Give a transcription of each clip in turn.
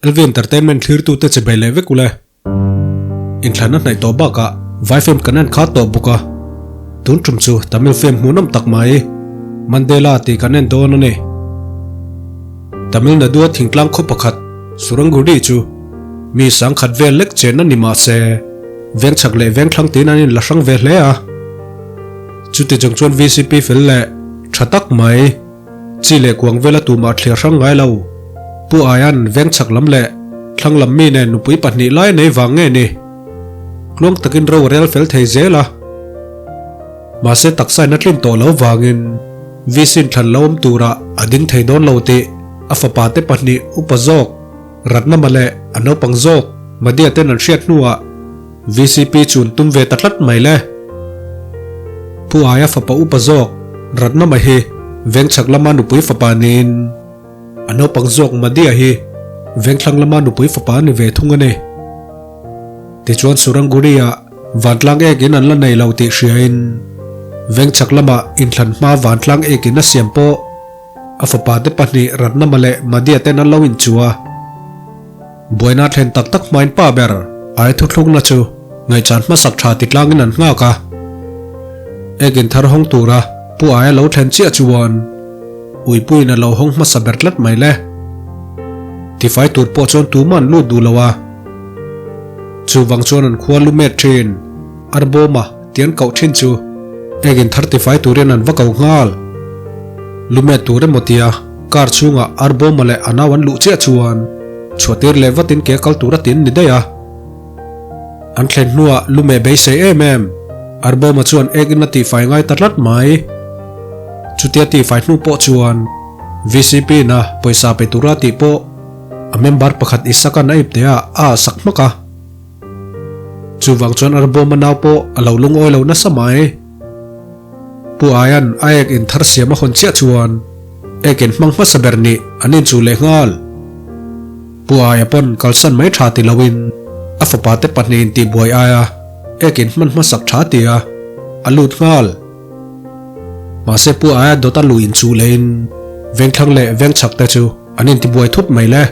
LV Entertainment thlirtute che bei leh vek ule. Inthlan a hnaih tawh bakah vai film kan en khat tawh bawk a. Tun tum chu Tamil film hmuhnawm tak mai Mandela tih kan en dawn a ni. Tamil Nadu-a thingtlang khaw pakhat Surangudi chu mi sangkhat vel lek chen a ni mah se vengchhak leh vengthlang tiin an inla hrang ve hle a. Chuti chung chuan VCP fel leh tha tak mai Chi leh kuang vela tumah thliar hrang ngai lo. Pu Aian vengchhak lam leh thlang lam mi nen nupui pahnih lai nei vang nge ni? Tluang takin ro a rel fel thei zel a. Mahse taksain a tlin tawh lo vangin Visin thlan lo awm turah a ding thei dawn lo tih a fapa te pahnih upa zawk Ratnama leh a naupang zawk Madhya ten an hriat hnuah VCP chun tum ve ta tlat mai le. Pu Aia fapa upa zawk Ratnama hi vengchhak lama nupui fapa niin a naupang zawk Madhya hi vengthlang lama nupui fapa a ni ve thung a ni. Tichuan Suranguri-ah vantlang ekin an la nei lo tih hriain vengchhak lama inthlan hma vantlang ekin a siam pawh a fapa te pahnih Ratnama leh Madhya ten an lo inchu a. Buaina thlen tak tak hmain pa ber ai thuthlukna chu ngaihchan hmasak tha ti tlangin an nghak a. Ekin thar hawng tura pu aia lo thlen chiah chuan uipuiin a lo hawng hmasa ber tlat mai le. Tifai tur pawh chuan tuma an lut duh lo a. Chuvang chuan an khua lu met thin, arbawma ti an koh thin chu ekin thar tifai turin an va ko nghal. Lu met tur emaw tia Car chhungah Arbawma leh a nau an luh chiah chuan chhuahtir leh vatin ke kal tur a tin ni daih a. An thlen hnuah lu meh beisei em em, Arbawma chuan ek in a tihfai ngai ta tlat mai. Chutia tihfai hnu pawh chuan VCP in a pawisa pe tura tih pawh a member pakhat Isaac-a'n a ipte ah a ah sak hmak a. Chuvang chuan Arbawma nau pawh a lo lungawi lo nasa mai. Pu Aia'n a ek in thar siam a hawn chiah chuan ek in hmang hmasa ber nih an inchuh leh nghal. Pu Aia pawn kalsan mai tha ti loin a fapa te pahnihin tihbuai aia ek in hman hmasak tha ti a, a lut nghal. Mahse Pu Aia dawt a luh inchuh lehin vengthlang leh vengchhak te chu an intibuai thut mai le.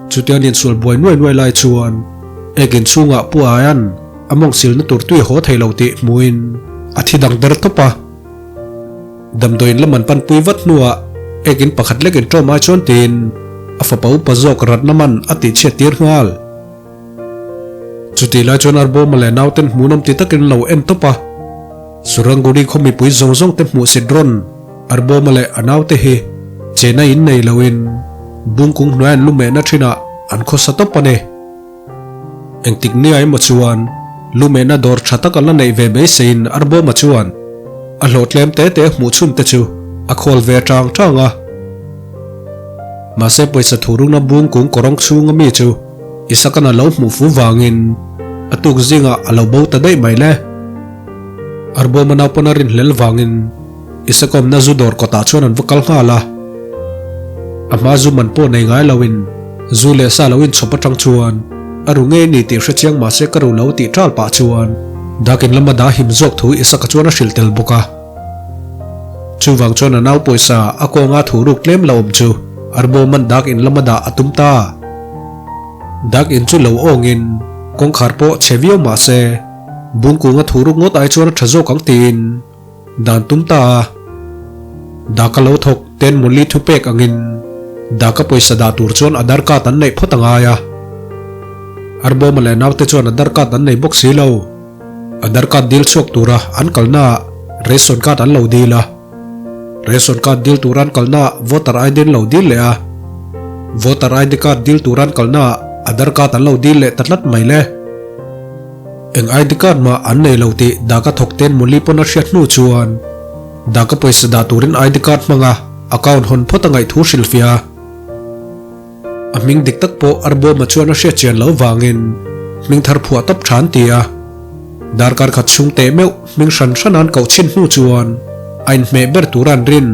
Chutia an insual buai nuai nuai lai chuan ek in chhungah Pu Aia'n A mawng silna tur tui haw thei lo tih hmuhin a thi dang der tawp a. Damdawiin lam an panpui vat hnuah ekin pakhat lek in ṭawm ai chuan tiin a fapa upa zawk ratna man a tihchhiat tir nghal. Chutih lai chuan Arbawma leh nauten hmuhnawm ti takin an lo en tawp a. Suranguri khaw mipui zawng zawng te hmuhsit rawn Arbawma leh a naute hi chena in nei loin bungkung hnuai an lu mehna ṭhinah an khawsa tawp a ni. Engtik nia emaw chuan lumehna dawr tha tak a la neih ve beiseiin Arbawma chuan a hlawh tlem te te hmuh chhun te chu a khawl ve tang tang a. Mahse pawisa thurukna bung kung kawrawng chhunga mi chu Isaka'n a lo hmuh fu vangin a tuk zingah a lo bo ta daih mai le. Arbawma naupawn a rinhlel vangin Isakawmna zu dawr kawtah chuan an va kal nghal a. A hma zu man pawh nei ngai loin zu leh sa lo inchhawp atang chuan a ru ngei ni tih hre chiang mahse ka ru lo tih ṭal pah chuan Dakin lama dah him zawk thu Isaka chuan a hrilh tel bawk a. Chuvang chuan a nau pawisa a kawnga thu ruk tlem la awm chu Arbawman dak in lama dah a tum ta. Dak in chu lo awngin kawngkhar pawh chhe viau mahse Bungkunga thu ruk ngawt ai chuan a ṭha zawk ang tiin Dan tum ta a, Daka lo thawk ten Mawli thu pek angin Daka pawisa dah tur chuan Aadhaar card an neih phawt a ngai a. Arbawma leh naute chuan Aadhaar card an nei bawk si lo. Aadhaar card dil chhuak tura an kalnaah Ration card an lo dil a. Ration card dil tura an kalnaah Voter ID an lo dil leh a. Voter ID card dil tura an kalnaah Aadhaar card an lo dil leh ta tlat mai le. Eng ID card mah an nei lo tih Daka thawk ten Mawli pawn a hriat hnu chuan Daka pawisa dah turin ID card hmanga account hawn phawt a ngaih thu hrilhfiah a. A hming dik tak pawh Arbawma chuan a hriat chian lo vangin hming thar phuah tawp tha an ti a. Darkar khat chhung teh meuh hming hran hran an koh chhin hnu chuan a inhmeh ber tura an rin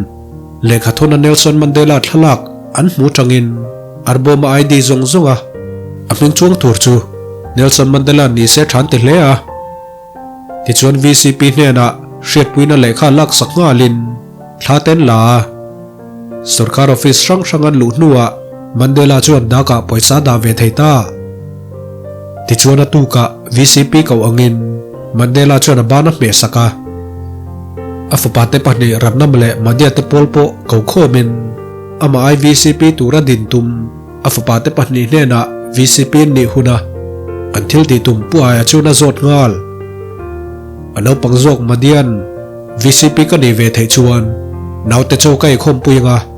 lehkha thawna Nelson Mandela thlalak an hmu tangin Arbawma ID zawng zawnga a hming chuang tur chu Nelson Mandela ni se than ti hle a. Tichuan VCP hnenah hriatpuina lehkha lak sak nghalin thla ten la a. Sorkar office hrang hrang an luh hnuah. Mandela chuan dakah pawisa dah ve thei ta. Tichuan a tukah VCP koh angin Mandela chuan a ban a hmeh sak a. A fapa te pahnih Ratnam leh Madhya te pawl pawh ko khawmin amah ai VCP tura din tum a fapa te pahnih hnenah VCP an nih huna an thil tih tum Pu Aia chuan a zawt nghal. A naupang zawk Madhya'n VCP ka nih ve theih chuan naute chaw ka eikhawmpui anga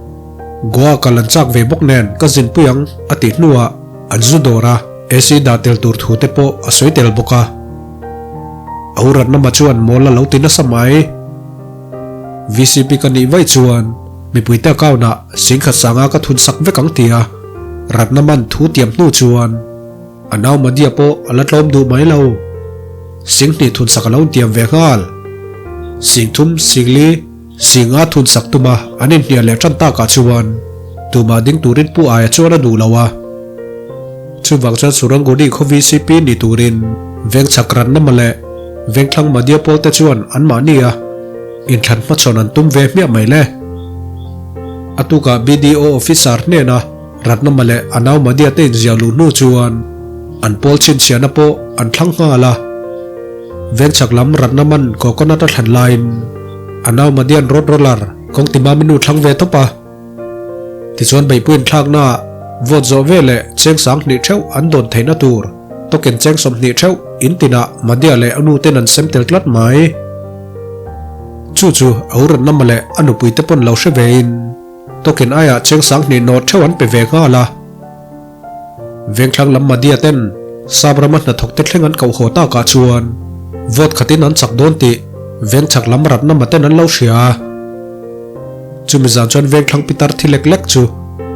Goa kal an chak ve bawk nen ka zinpui ang a tih hnuah an zu dawr a, AC dah tel tur thu te pawh a sawi tel bawk a. A u Ratnama chuan mawl a lo ti nasa mai. VCP ka nih vaih chuan mipuite account ah singkhat sanga ka thun sak vek ang ti a, Ratnama'n thu tiam hnu chuan a nau Madhya pawh a la tlawm duh mai lo. Singhnih thun sak a lo intiam ve nghal. Singthum, singli. Singa thun sak tuma an inhnial leh tan takah chuan tumah ding turin Pu Aia chuan a duh lo a. Chuvang chuan Surangudi khaw VCP ni turin Vengchhak Rannama leh Vengthlang Madhya pawl te chuan anmahni a inthlan hmachhawn an tum ve hmiah mai le. A tukah BDO officer hnena Ratnama leh a nau Madhya te inziah luh hnu chuan an pawl chhinchhiahna pawh an thlang nghal a. Vengchhak lam Ratnaman coconut a thlan laiin A nau Madian road roller kawng ti mami nu thlang ve tawp a. Tichuan beihpuiin thlaknaah vote zawh ve leh cheng 2000 theuh an dawn theihna tur token cheng 20 theuh in tinah Madia leh a nu ten an sem tel tlat mai. Chu chu a u Ratnama leh a nupui te pawn lo hre vein token aiah cheng 2000 nawt theuh an pe ve nghal a. Vengthlang lam Madhya ten Sap rama hnathawk te thleng an koh haw takah chuan vote khatin an chak dawn tih Vengchhak lam Ratnama ten an lo hria a. Chumi zan chuan Vengthlang pitar thi lek lek chu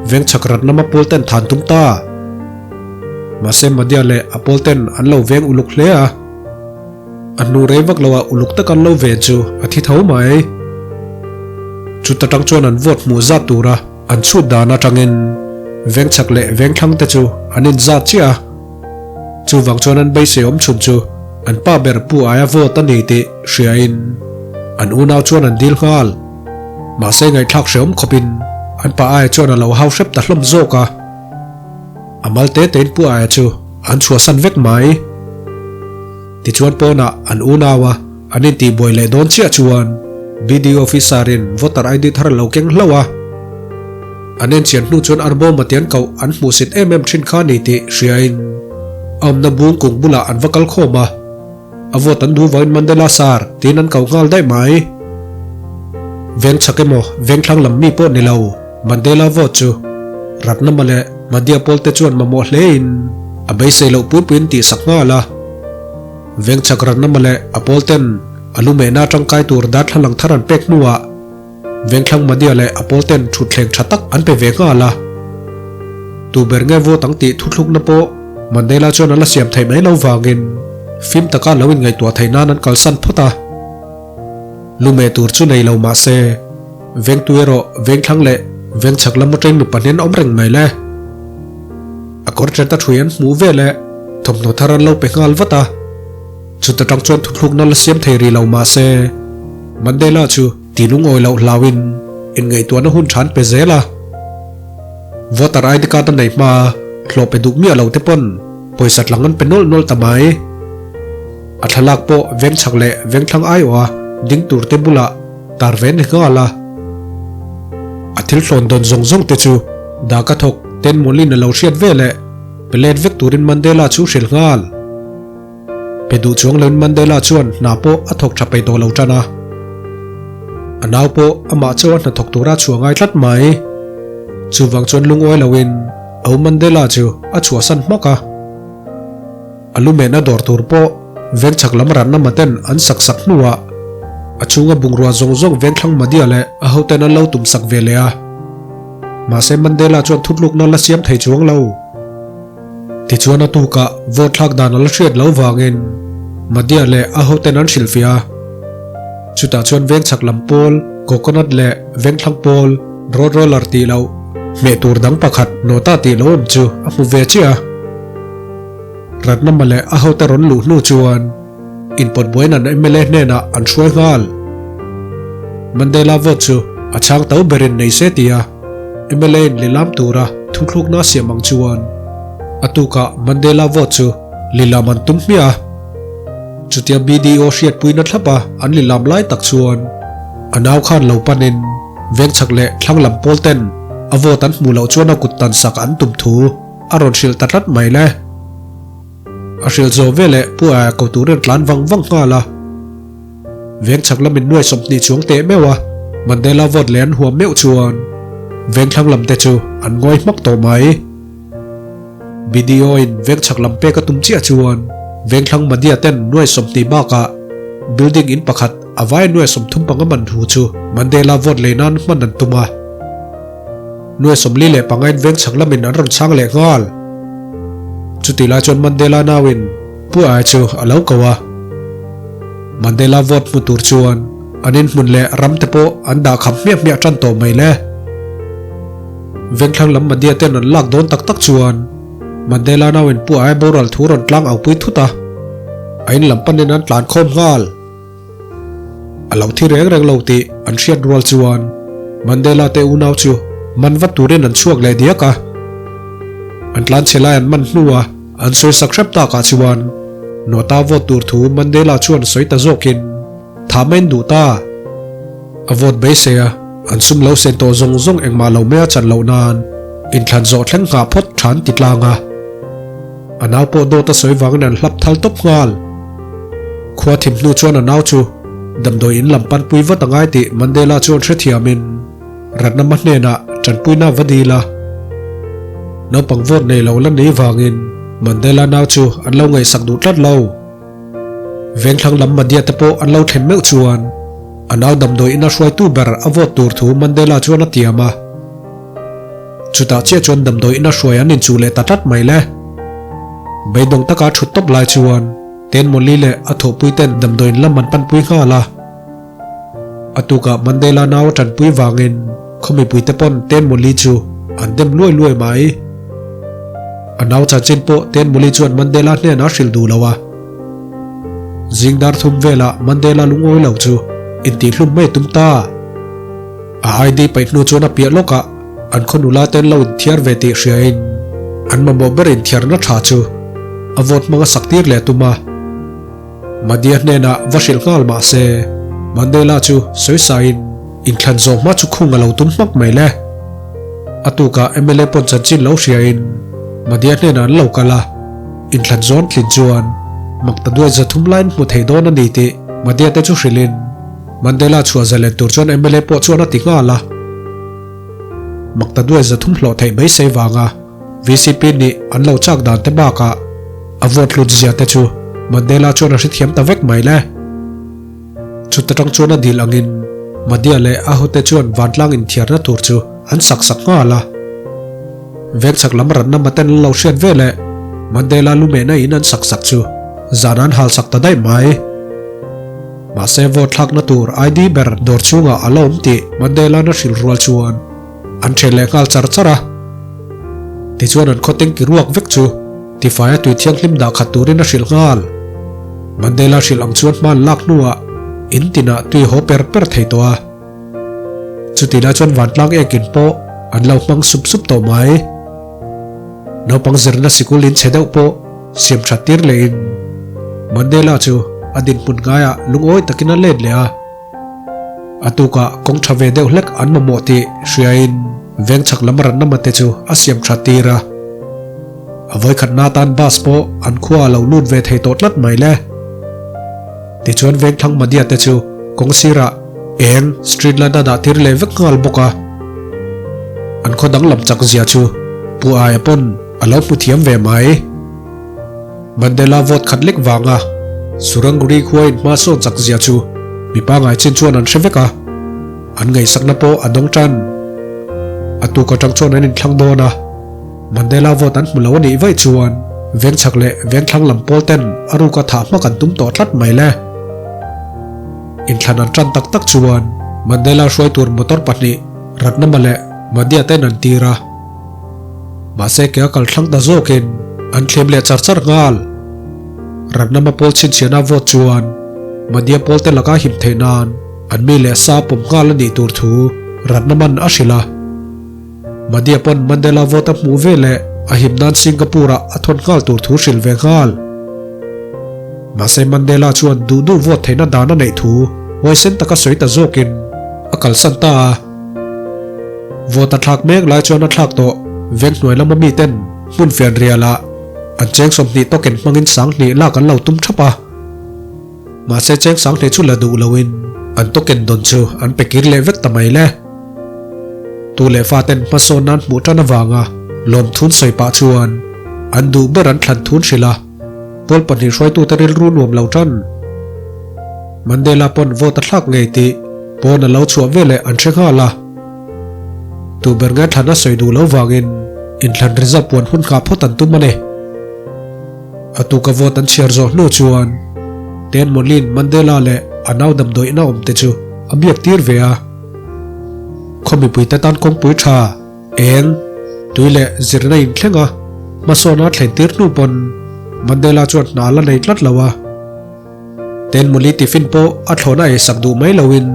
Vengchhak Ratnama pawl ten than tum ta. Mahse Madhya leh a pawl ten an lo veng uluk hle a. A hnu rei vak loah uluk tak an lo ven chu a thi tho mai. Chuta tang chuan an vote hmuh zat tura An chhut dan atangin vengchhak leh vengthlang te chu an inzat chiah a, chuvang chuan an beisei awm chhun chu an pa ber pu aia vote a ni tih hriain an unau chuan an dil nghal. Mahse ngaihthlak hreawm khawpin an pa aia chuan a lo hau hrep ta hlawm zawk a, a mal te tein pu aia chu an chhuahsan vek mai. Tichuan pawnah an unau a An intihbuai leh dawn chiah chuan BD officer-in voter ID thar a lo keng hlauh a. An enchian hnu chuan Arbawma tian koh an hmuhsit em em thin kha ni tih hriain a awmna bung kung bulah an va kal khawm a. A vote an duh vangin Mandela sar tiin an koh nghal daih mai. Veng chhak emaw veng thlang lam mi pawh ni lo Mandela vote chu Ratnama leh Madhya pawl te chuan mamawh hlein a beisei loh pui puiin tihsak nghal a. Vengchhak Ratnama leh a pawl ten a lu mehna tangkai tur darthlalang thar an pek hnuah Vengthlang Madhya leh a pawl ten thutthleng tha tak an pe ve nghal a. Tu ber nge vote ang tih thuthlukna pawh Mandela chuan a la siam theih mai lo vangin fim taka lo inngaihtuah theih nan an kalsan phawt a. Lu meh tur chu nei lo mah se Vengtu erawh Vengthlang leh Vengchhak lam atangin mi pahnih an awm reng mai le. A kawr ṭet a ṭhui an hmuh veleh thawmhnaw thar an lo pe nghal vat a. Chuta ṭang chuan thuthlukna la siam thei rih lo mah se, Mandela chu ti lungawi loh hlauin inngaihtuahna hun ṭha an pe zel a. Voter ID card a nei hma hlawh pe duh miah lo te pawn pawisa tlang an pe nawlh nawlh ta mai. A thlalak pawh vengchhak leh vengthlang aiawha ding tur te bulah tar ve ni nghal a. A thil thlawn dawn zawng zawng te chu Daka thawk ten Molin a lo hriat ve leh pe let vek turin Mandela chu hrilh nghal. Pe duh chuang loin Mandela chuan hna pawh a thawk tha peih tawh lo tan a. A nau pawh amah chauh a hnathawk tura chhuah ngai tlat mai. Chuvang chuan lungawi loin Au Mandela chu a chhuahsan hmak a. A lu mehna dawr tur pawh vengchhak lam ranna maten an sak sak hnuah a chhunga bungrua zawng zawng vengthlang Madhya leh a hoten an lo tum sak ve leh a. Mahse Mandela chuan thutlukna la siam thei chuang lo. Tichuan a tukah vote thlak dan a la hriat lo vangin Madhya leh a hoten an hrilhfiah a. Chutah chuan vengchhak lam pawl, coconut leh vengthlang pawl, road roller tih loh, hmeh tur dang pakhat nota tih lo awm chu a hmu ve chiah a. Ratnama leh a hote rawn luh hnu chuan inpawt buain an mla hnenah an hruai nghal. Mandela vote chu a chhang to berin nei se tia. mla in lilam tura thuthlukna a siam ang chuan a tukah Mandela vote chu lilam an tum hmiah a. Chutia BDO hriatpuina thlap a an lilam lai tak chuan a nau khan lo panin vengchhak leh thlang lam pawl ten a vote an hmuh loh chuan a kut tan sak an tum thu a rawn hrilh ta tlat mai le. A hrilh zawh veleh Pu Aia ko turin a tlan vang vang nghal a. Vengchhak lamin nuai 20 chuang teh meuh a, Mandela vote leh an huam meuh chuan vengthlang lam te chu an ngawi hmak tawh mai. BDO in vengchhak lam pek a tum chiah chuan vengthlang Madhya ten nuai 20 bakah building in pakhat a vai nuai 35 man hu chu Mandela vote lei nan hman an tum a. Nuai 45 in vengchhak lamin an rawn chhang leh nghal. Chutih lai chuan Mandela nauin Pu Ai chu a lo ko a. Mandela vote hmu tur chuan an inhmun leh ram te pawh an dah kham hmiah hmiah tan tawh mai le. Vengthlang lam Madhya ten an lak dawn tak tak chuan Mandela nauin Pu Ai boral thu rawn tlang au pui thut a. A in lam panin an tlan khawm nghal. A lo thi reng reng lo tih an hriat rual chuan Mandela te unau chu man vat turin an chhuak leh diak a. An tlan chhe lai an man hnu a an sawi sak hrep takah chuan Nota vote tur thu Mandela chuan sawi ta zawkin tha mai an duh ta. A vote beisei a, an sum lo sen tawh zawng zawng engmah lo mai a chan loh nan inthlan zawh thleng nghah phawt tha an ti tlang a. A nau pawh dawt a sawi vangin an hlap thal tawp nghal. Khua thim hnu chuan a nau chu damdawi in lam panpui vat a ngai tih Mandela chuan hrethiamin Ratnama hnenah tanpuina va dil a. Naupang vote nei lo la nei vangin Mandela nau chu an lo ngaihsak duh tlat lo. Vengthlang lam Madhya te pawh an lo thlen meuh chuan a nau damdawi ina hruaitu ber a vote tur thu Mandela chuan a tiam a. Chutah chiah chuan damdawi ina hruai an inchuh leh ta tlat mai le. Beidawng taka thut tawp lai chuan Tenmawli leh a thawhpui ten damdawiin lam an panpui nghal a. A tukah Mandela nau a tanpui vangin khaw mipui te pawn Tenmawli chu an dem luai luai mai. A nau chanchin pawh Tenmawli chuan Mandela hnenah a hrilh duh lo a. Zing dar thum velah Mandela lungawi lo chu intihhlum mai a tum ta. A ID paih hnu chuan a piah lawkah an khaw nula ten lo inthiar ve tih hriain an mamawh ber inthiarna tha chu a vote hmanga sak tir leh tum a. Madhya hnenah va hrilh nghal mah se Mandela chu sawisain inthlan zawh hma chu khung a lo tum hmak mai le. A tukah mla pawn chanchin lo hriain Madhya hnenah an lo kal a, inthlan zawn tlin chuan makta duai 300 laiin hmu thei dawn a ni tih Madhya te chu hrilhin Mandela chhuah zalen tur chuan mla pawh chuan a ti nghal a. Makta duai 300 hlawh theih beisei vanga VCP nih an lo chak dan te bakah a vote hlut zia te chu Mandela chuan a hrethiam ta vek mai le. Chuta tang chuan a dil angin Madhya leh a hote chuan vantlang inthiarna tur chu an sak sak nghal a. Vengchhak lam ranna maten an lo hriat ve leh Mandela lumehna in an sak sak chu zan an hal sak ta daih mai. Mahse vote thlakna tur ID ber dawr chhungah a la awm tih Mandela-na hrilh rual chuan an then leh nghal char char a. Tichuan an khawteng ki ruak vek chu tifaia tui thianghlim dah khat turin a hrilh nghal. Mandela hrilh ang chuan hma an lak hnuah in tinah tui haw per per thei tawh a. Chutih lai chuan vantlang ekin pawh an lo hmang sup sup tawh mai. Naupang zirna sikul in chhe deuh pawh siam that tir lehin Mandela chu a dinhmun ngaiah lungawi takin a let leh a. A tukah kawng tha ve deuh hlek an mamawh tih hriain vengchhak lam ranna mate chu a siam that tir a. A vawikhatna atan bus pawh an khua a lo lut ve thei tawh tlat mai le. Tichuan vengthlang Madhya te chu kawng sirah eng street light a dah tir leh vek nghal bawk a. An khaw danglam chak zia chu Pu Aia pawn a lo hmu thiam ve mai. Mandela vote khat lek vanga Suranguri khua in hma sawn chak zia chu mi pangai chin chuan an hre vek a, an ngaihsakna pawh a dawng tan. A tuk atang chuan an inthlang dawn a, Mandela vote an hmu lo a nih vaih chuan vengchhak leh vengthlang lam pawl ten a ruka thah hmak an tum tawh tlat mai le. Inthlan an tan tak tak chuan Mandela hruai tur motor pahnih Ratnama leh Madhya ten an tir a. Mahse ke a kal thlang ta zawkin an thlem leh char char nghal. Ratnama pawl chhinchhiahna vote chuan Madhya pawl te laka him theih nan an mi leh sa pawm nghal a nih tur thu Ratnaman a hrilh a. Madhya pawn Mandela vote a hmuh ve leh a him nan Singapore-ah a thawn nghal tur thu hrilh ve nghal. Mahse Mandela chuan duh duh vote theihna dan a neih thu huaisen taka sawi ta zawkin a kalsan ta a. Vote a thlak mek lai chuan a thlak tawh veng hnuai lama miten hmun fianrialah an cheng 20 token hmangin 2000 lak an lo tum thap a. Mahse cheng 2000 chu la duh loin an token dawn chu an pe kir leh vek ta mai le. Tu leh faten hmasawn nan hmuh tan avanga lawmthun sawi pah chuan an duh ber an thlan thun hrilh a, pawl pahnih hruaitute rilru nuam lo tan. Mandela pawn vote a thlak ngei tih pawn a lo chhuah veleh an hre nghal a. Tu ber nge thlan a sawi duh lo vangin inthlan result puan hun nghah phawt an tum a ni. A tuka vote an chhiar zawh hnu chuan Ten Molin Mandela leh a nau damdawiina awm te chu a biak tir ve a. Khaw mipuite tan kawngpui tha, eng, tui leh zirna inthleng a, hmasawn a thlen tir hnu pawn Mandela chuan hna la nei tlat lo a. Ten Moli tiffin pawh a thlawna ei sak duh mai loin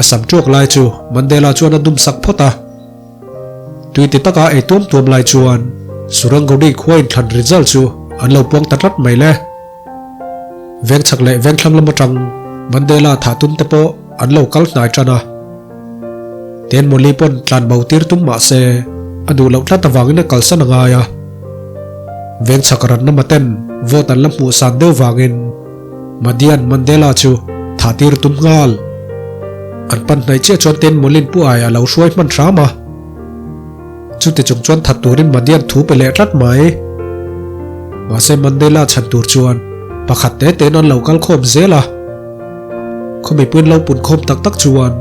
a sam tuak lai chu Mandela chuan a dum sak phawt a. Tui ti taka ei tuam tuam lai chuan Surangodi khua inthlan result chu an lo puang ta tlat mai le. Veng chhak leh veng thlang lam atang Mandela thah tum te pawh an lo kal hnai tan a. Ten Moli pawn tlan bo tir tum mah se a duh loh tlat avangin a kalsan a ngai a. Veng chhak ranna maten vote an la hmuh san deuh vangin Madian Mandela chu thah tir tum nghal. An pan hnaih chiah chuan Ten Molin pu ai a lo hruai hman hram a. Chuti chung chuan that turin Madian thu pe leh tlat mai. Mahse Mandela chhan tur chuan pakhat te tein an lo kal khawm zel a. Khaw mipuiin lo pun khawm tak tak chuan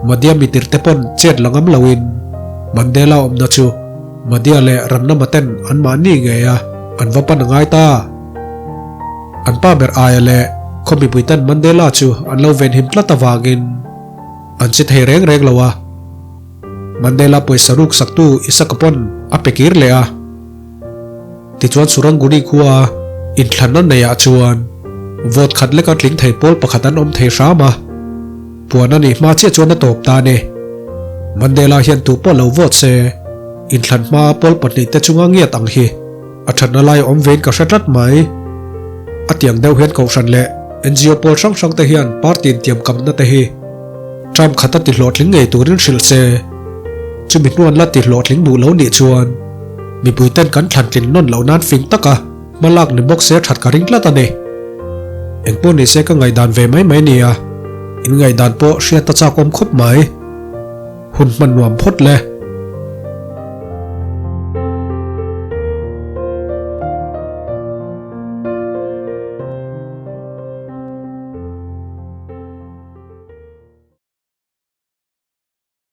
Madia mitir te pawn chet la ngam loin Mandela awmna chu Madia leh Rannama ten anmahni ngei a an va pan a ngai ta. An pa ber aia leh khaw mipui ten Mandela chu an lo venhim tlat avangin an che thei reng reng lo a. Mandela pawisa ruk saktu Isaka pawn a pe kir leh a. Tichuan Suranguni khua inthlanna neiah chuan vote khat leka tling thei pawl pakhat an awm thei hram a. Puan a nih hma chiah chuan a tawp ta a ni. Mandela hian tu pawh lo vote se inthlan hma pawl pahnih te chunga ngiat ang hi a thatna lai awm vein ka hre tlat mai. A tiang deuh hian Kohhran leh NGO pawl hrang hrang te hian party intiamkamna te hi term khat a ti hlawhtling ngei turin hrilh se. Chumi hnuan la ti hlawhtling duh lo nih chuan mipui ten kan thlantling nawn loh nan fing taka hma lak ni bawk se that ka ring tlat a ni. Engpawh ni se ka ngaihdan ve mai mai nia, in ngaihdan pawh hriat a chak awm khawp mai. Hun hman nuam phawt le.